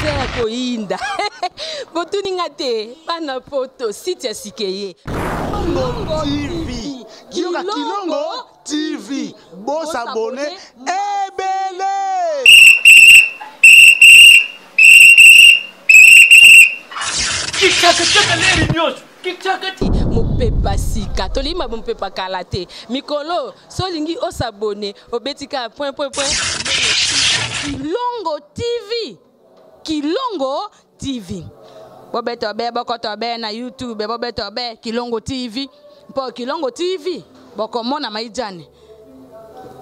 Eza ya koyinda. Botuni nga te, bana poto, site ya sika eye. Kilongo TV. Yoka Kilongo TV. Bo s'abonner ebele. Mopepa sika, tolingi ba mopepa kala te. Mikolo, so olingi o s'abonner, obeti kaka point point point. Kilongo TV. Kilongo TV. Bobeto be bokoto be na YouTube, bobeto be Kilongo TV. Mpo Kilongo TV bokomona maijani.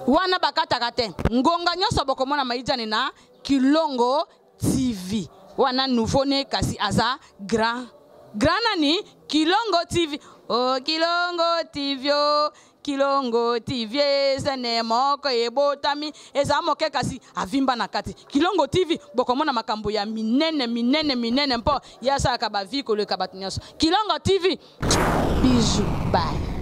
Wana bakataka te. Ngonga nyonso bokomona maijani na Kilongo TV. Wana nouveau ne kasi aza grand. Grand nani? Kilongo TV. Oh Kilongo TV. Oh. Kilongo TV ezene moko ebotami eza moke kasi avimba na kati. Kilongo TV bokomona makambo ya minene minene minene mpo ye asalaka ba vie koleka bato nyonso. Kilongo TV bijou bye.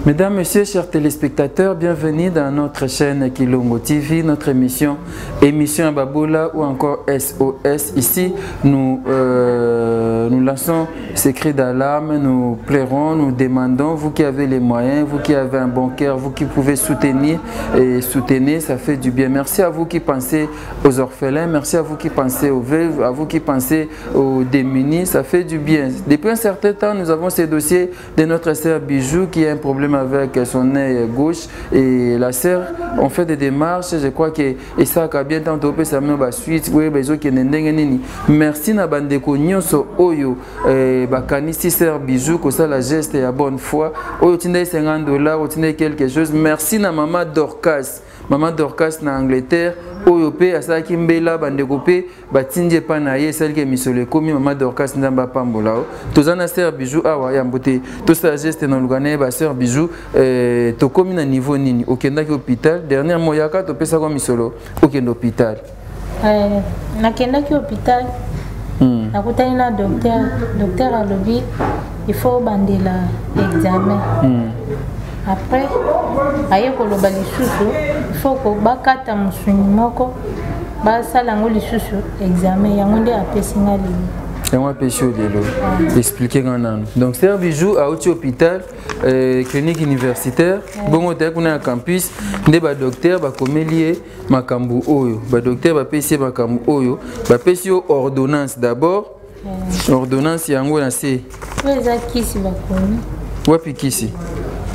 Mesdames, Messieurs, chers téléspectateurs, bienvenue dans notre chaîne Kilongo TV, notre émission, émission Babola ou encore SOS. Ici, nous, nous lançons ces cris d'alarme, nous plairons, nous demandons, vous qui avez les moyens, vous qui avez un bon cœur, vous qui pouvez soutenir et soutenir, ça fait du bien. Merci à vous qui pensez aux orphelins, merci à vous qui pensez aux veuves, à vous qui pensez aux démunis, ça fait du bien. Depuis un certain temps, nous avons ces dossiers de notre sœur Bijou qui a un problème avec son œil gauche et la sœur on fait des démarches, je crois que et ça a bien tant topé ça ba suite oui bezo qui ndenge nini. Merci na bandeko nyonso oyo bakanisi sœur Bijou ko ça la geste ya bonne foi oyo tinda $50 otinda quelque chose. Merci na maman Dorcas, maman Dorcas na Angleterre oyo pe asalaki mbela bandeko pe batindi epai na ye esaliki emisolo ekomi mama Dorcas Nzambe apambola o. Toza na sœur Bijou awa ya mbote tosala geste na luka na ye ba sœur Bijou tokomi na niveau nini? Okendaki hôpital dernièrement yaka topesaka misolo okende hôpital. Nakendaki hôpital. Nakutani na docteur, docteur alobi il faut bandela examen. Après aye koloba lisusu il faut ko bakata musuni moko basala yango lisusu examen yango nde apesi nga lelo. Yango apesi yo lelo. Expliquer nga nanu. Donc sœur Bijou auti hôpital clinique universitaire bongo tayaki kuna ya campus nde ba docteur bakomeli ye makambo oyo, ba docteur bapesi ye makambo oyo, bapesi yo ordonnance d'abord. Ordonnance yango na se. Oyo eza kisi bakomi. Wapi kisi?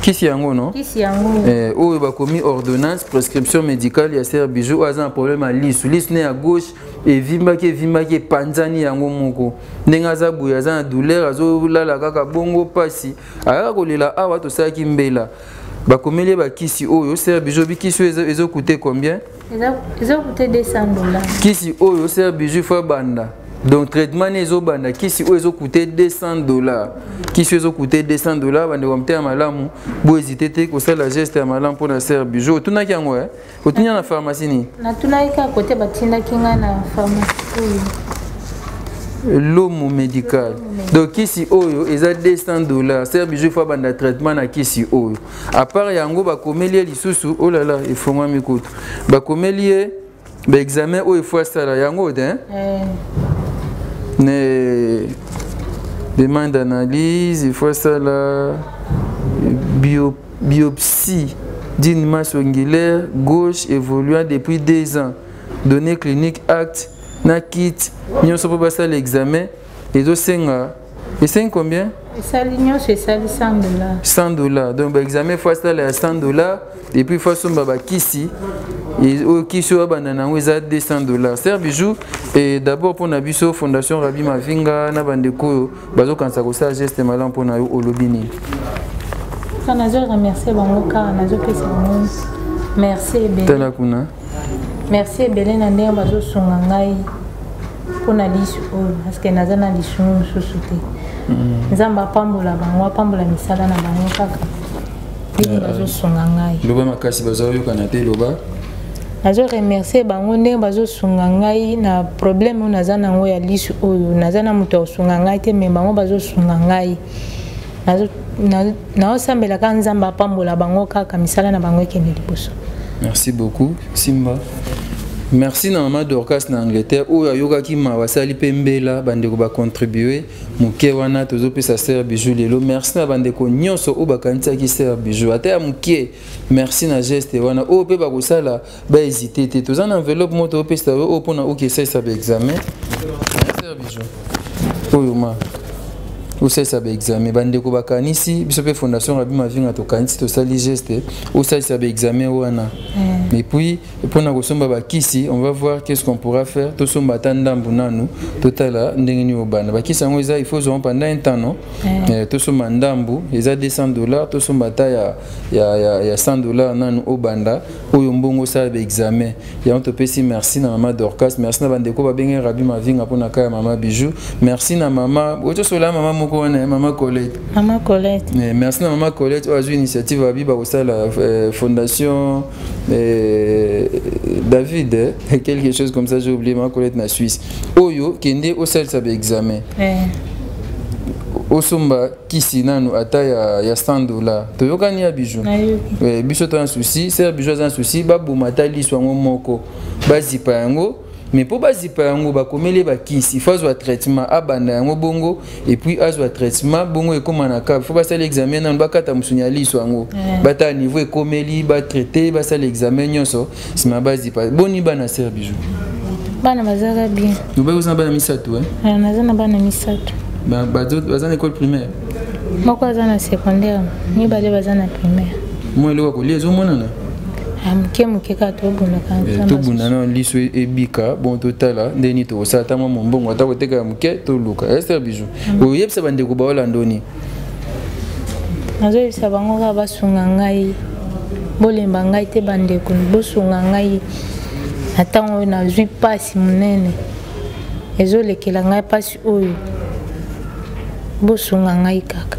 Kisi yango no? Kisi yango. Oyo bakomi ordonnance prescription médicale ya sœur Bijou oyo aza na problème ya lisu. Lisu ne ya gauche evimbaki evimbaki epanzani yango moko. Ndenge aza boye aza na douleur azolala kaka bongo pasi. Ayaka kolela awa tosalaki mbela. Bakomeli ye bakisi oyo sœur Bijou bikisi oyo ezo coûter combien? Ezo coûter $200. Kisi oyo sœur Bijou faut banda. Donc traitement ne ezo banda kisi oyo ezo coûter $200. Kisi ezo coûter $200 bande wa mteya malamu bo hésiter te kosala geste ya malamu pona sœur Bijou. Otunaki yango eh? Otunya na pharmacie ni? Natunaki ka côté batindaki nga na pharmacie oyo. Lomo médical. Donc kisi oyo eza $200. Sœur Bijou faut banda traitement na kisi oyo. À part yango bakomeli ye lisusu, oh là là, efongwami kutu. Bakomeli ye ba examen oyo faut asala yango te, hein? Ne demande d'analyse, il faut asala biopsie d'une masse ongulaire gauche évoluant depuis 2 ans. Données cliniques, acte, na kit, nyonso po basala examen, ezosenga. Esengi combien? Esali nyonso esali $100. $100. Donc ba examen faut asala ya $100 et puis faut asomba ba kisi. Et oyo kisi oyo abanda nango eza $200. Sœur Bijou, et d'abord pona biso Fondation Rabbi Mavinga na bandeko oyo bazokanisa kosala geste malamu pona yo olobi nini? Ka nazo remercier bango kaka nazopesa bango merci ebele. Tala kuna. Merci ebele na ndenge bazosunga ngai mpona lisu oyo parce que naza na lisungu mosusu te. Nzambe apambola bango, apambola misala na bango kaka ndenge bazosunga ngai. Loba makasi bazoyokana te, loba. Nazo remercier bango ndenge bazosunga ngai na problème oyo naza nango ya lisu oyo. Naza na moto ya kosunga ngai te, mais bango bazosunga ngai. Naosambela kaka Nzambe apambola bango kaka misala na bango ekende liboso. Merci beaucoup Simba. Merci na mama Dorcas na Angleterre oyo ayokaki mawa asali mpe mbela bandeko bacontribue moke wana tozopesa sœur Bijou lelo. Merci na bandeko nyonso oyo bakanisaki sœur Bijou ata ya moke. Merci na geste wana oyo mpe bakosala bahésite te. Toza na enveloppe moko topesa yo oyo mpona oke esalisa baexamen. Sœur Bijou oyo ma osalisa baexamen bandeko bakanisi biso mpe fondation Rabi Mavinga tokanisi tosali geste osalisa baexamen wana. Et puis mpona kosomba bakisi, on va voir qu'est-ce qu'on pourra faire. Tosomba ata ndambu nanu, totala ndenge nini obanda bakisi yango. Eza il faut ozwa pendant un temps, non? Tosomba ndambu, eza 200 $. Tosomba ata ya 100 $ nanu, obanda oyo mbongo osala baexamen yango. Topesi merci na mama Dorcas, merci na bandeko babenge Rabi Mavinga mpona ka ya mama Bijou. Merci na mama oyo tosola, mama moko wana, mama Colette. Mama Colette. Merci na mama Colette oyo azwi initiative abi bakosala fondation David, quelque chose comme ça, j'ai oublié. Mama Colette na Suisse oyo kende osalisa baexamen, osomba kisi nanu ata ya 100 $. Toyokani ya Bijou? Nayoki. Biso to na souci, sœur Bijou aza na souci baboma ata liso yango moko, bazipa yango. Mais mpo bazipa yango, bakomeli bakisi, faut azwa traitement, abanda yango bongo. Et puis azwa traitement bongo, ekóma na kab, faut basala examen nanu, bakata mosuni ya liso yango, batala niveau ekomeli, batraite, basala examen nyonso, nsima bazipa. Boni bana, sœur Bijou? Bana bazaka bien. Obaki oza na bana misato, eh? Naza na bana misato. Baza na école primaire? Moko aza na secondaire, mibale baza na primaire. Mwa eloko ya kolia ezomonana? Moke moke kaka, tobundaka. Tobunda na liso ebika. Bon, totala ndenge nini tokosala ata mwa mombongo, ata koteka ya moke, toluka. Sœur Bijou, oyebisa bandeko baolanda oni? Nazoyebisa bango kaka basunga ngai, bolemba ngai te. Bandeko, bosunga ngai na ntango oyo nazwi mpasi monene, ezolekela ngai mpasi oyo, bosunga ngai kaka.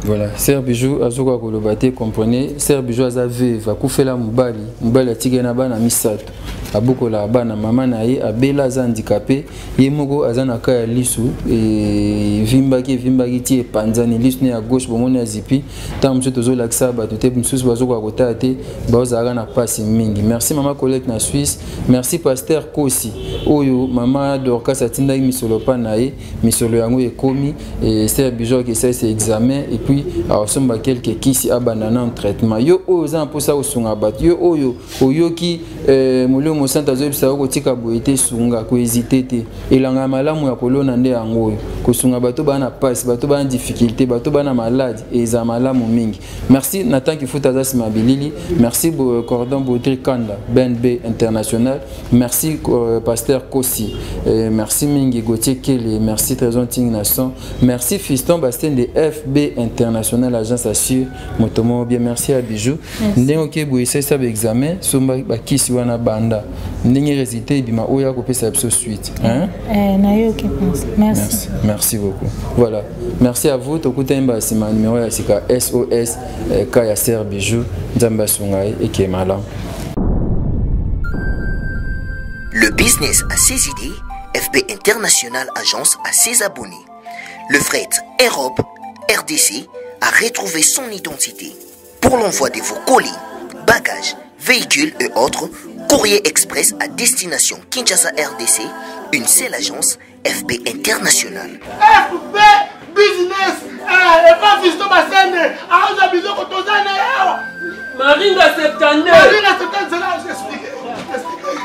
Voilà, sœur Bijou azokoka koloba te. Comprenez, sœur Bijou aza veuve, akufela mobali, mobali atikeli na bana misato, abokolaka bana. Mama na ye abela, aza handicapé. Ye moko aza na ka ya lisu evimbaki, evimbaki ti epanzani, lisu ne ya gauche. Bomoni azipi ntango mosusu tozolakisa bato te, mosusu bazokoka kotala te, bazalaka na mpasi mingi. Merci mama Colette na Suisse, merci pasteur Kosi oyo mama Dorcas atindaki misolo mpa na ye. Misolo yango ekomi, sœur Bijou akesalisa examen et puis akosomba quelque kisi, abanda na traitement. Yo oyo oza na mposa kosunga bato, yo oyo oyoki Molimo Mosantu azoyebisa yo kotika boye te, sunga, kohésite te. Elanga ya malamu ya kolona nde yango oyo, kosunga bato baa na pasi, bato baa na difficulté, bato baa na maladi, eza malamu mingi. Merci Nathan Kifuta, aza nsima ya bilili. Merci Cordon Baudry Kanda, BNB International. Merci pasteur Kosi, merci mingi Gauthier Kele, merci Trésor Ting Nasson, merci Fiston Bastien de FB International Agence Assure moto moko bien. Merci à Bijou, ndenge oke boye, esalisa baexamen, somba bakisi wana, banda ndenge résultat ebima oyo akopesa biso suite, hein? Nayoki, merci. Merci, merci beaucoup. Voilà, merci à vous. Tokutani mbala nsima, numéro ya sika, SOS ka ya sœur Bijou. Nzambe asunga ye, eke malamu. Le business a ses idées, FB International Agence a ses abonnés. Le fret Europe RDC a retrouvé son identité. Pour l'envoi de vos colis, bagages, véhicules et autres, courrier express à destination Kinshasa RDC, une seule agence, FB International. FB Business, epa Fiston Basende aoza biloko, toza na awa. Maringa 72. Maringa 72, zela explique.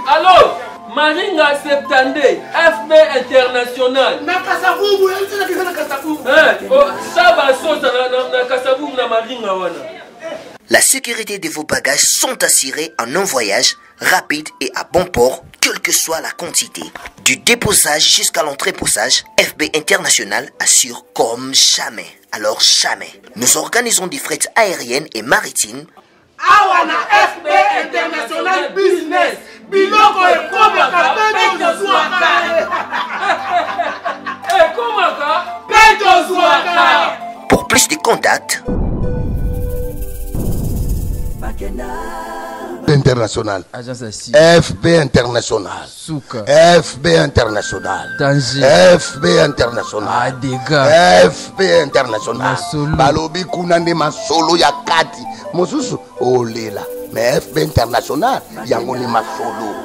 Allo, Maringa 72, FB International. Na Kasavubu, eza na Kasavubu. Saba sosa na Kasavubu, na Maringa wana. La sécurité de vos bagages sont assurées en un voyage rapide et à bon port, quelle que soit la quantité. Du déposage jusqu'à l'entreposage, FB International assure comme jamais. Alors jamais. Nous organisons des frais aériennes et maritimes. Awa na FB International Business, biloko ekomaka mpe tozwaka. Ekomaka mpe tozwaka. Pour plus de contacts, International. Agence asi. FB International. Suka. FB International. Danger. FB International. Adega. FB International. Masolo. Balobi kuna nde masolo ya kati, mosusu olela, mais FB International yango nde masolo.